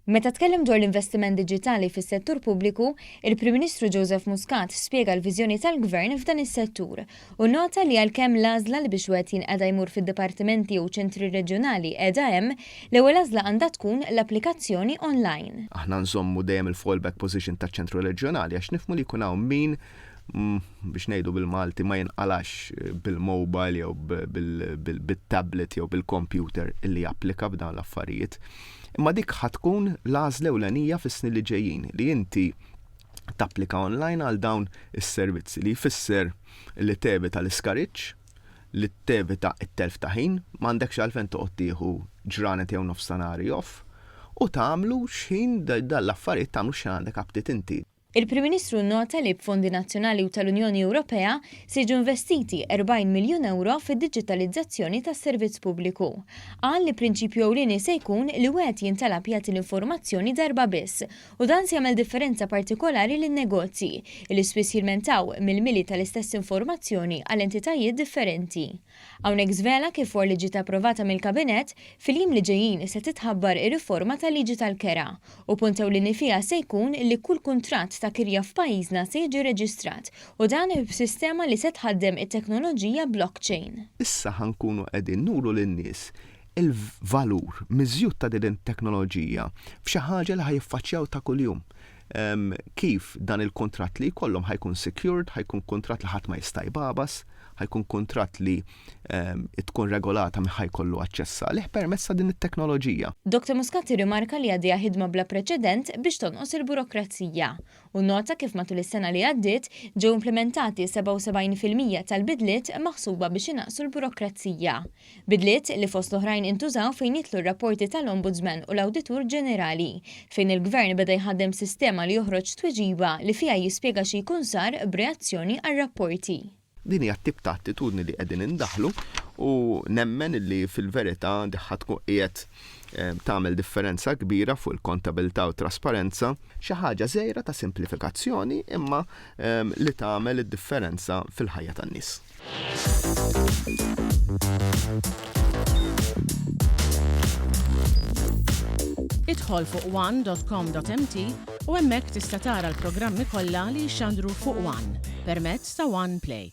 Meta tkellem dwar l-investiment diġitali fis-settur pubbliku, il-Prim Ministru Joseph Muscat spjega l-viżjoni tal-Gvern f'dan is-settur u nnota li għalkemm l-għażla li biex wieħed jinqeda jmur fid-dipartimenti jew ċentri reġjonali qiegħda hemm, l-ewwel għażla għandha tkun l-applikazzjoni online. Aħna nżommu dejjem il-fallback position taċ-ċentru reġjonali għax nifhmu li jkun hawn min biex ngħidu bil-Malti ma jinqalax bil-mobile jew bil-tablet jew bil-computer illi japplika b'dawn l-affarijiet. Imma dik ħa tkun l-għażla ewlenija fis-snin li ġejjin li inti tapplika online għal dawn is-servizzi li jfisser li tevita l-iskariġġ, li tevita t-telf ta' ħin, m'għandekx għalfejn toqgħod tieħu ġranet jew nofstanhari off, u tagħmlu x'ħin dan l-affarijiet tagħmlu x'ħin għandek aptit inti. Il-Prim Ministru nnota li b'fondi nazzjonali u tal-Unjoni Ewropea se jiġu investiti 40 miljun ewro fid-diġitalizzazzjoni tas-servizz pubbliku. Qal li prinċipju ewlieni se jkun li wieħed jintalab jagħti l-informazzjoni darba biss u dan se jagħmel differenza partikolari lin-negozji, li spiss jilmentaw mill-mili tal-istess informazzjoni għal entitajiet differenti. Hawnhekk żvela kif wara li ġiet approvata mill-Kabinett, fil-jiem li ġejjin se titħabbar ir-riforma tal-liġi tal-kera u punt ewlieni fiha se jkun li kull kuntratt ta' kirja f'pajjiżna se jiġi reġistrat u dan b'sistema li se tħaddem it-teknoloġija blockchain. Issa ħa nkunu qegħdin nuru lin-nies il-valur miżjud ta' din it-teknoloġija f'xi ħaġa li ħa jiffaċċjaw ta' kuljum. Kif dan il-kuntratt li jkollhom ħa jkun secured, ħa jkun kuntratt li ħadd ma jista' jbagħbas, ħa jkun kuntratt li tkun regolata min ħa jkollu aċċess għalih permezz ta' din it-teknoloġija. Dottor Muscat irrimarka li għaddejja ħidma bla preċedent biex tonqos il-burokrazija u nnota kif matul is-sena li għaddiet ġew implimentati 77% tal-bidliet maħsuba biex inaqqsu l-burokrazija. Bidliet li fost l-oħrajn intużaw fejn jidħlu r-rapporti tal-Ombudsman u l-Awditur Ġenerali, fejn il-Gvern beda jħaddem sistema li joħroġ tweġiba li fiha jispjega xi jkun sar b'reazzjoni għar-rapporti. Din hija t-tip ta' attitudni li qegħdin indaħħlu u nemmen li fil-verità ħa tkun qiegħed tagħmel differenza kbira fuq il-kontabilità u t-trasparenza. Xi ħaġa żgħira ta' simplifikazzjoni imma li tagħmel id-differenza fil-ħajja tan-nies. Idħol fuq one.com.mt u hemmhekk tista' tara l-programmi kollha li jixxandru fuq One permezz ta' One Play.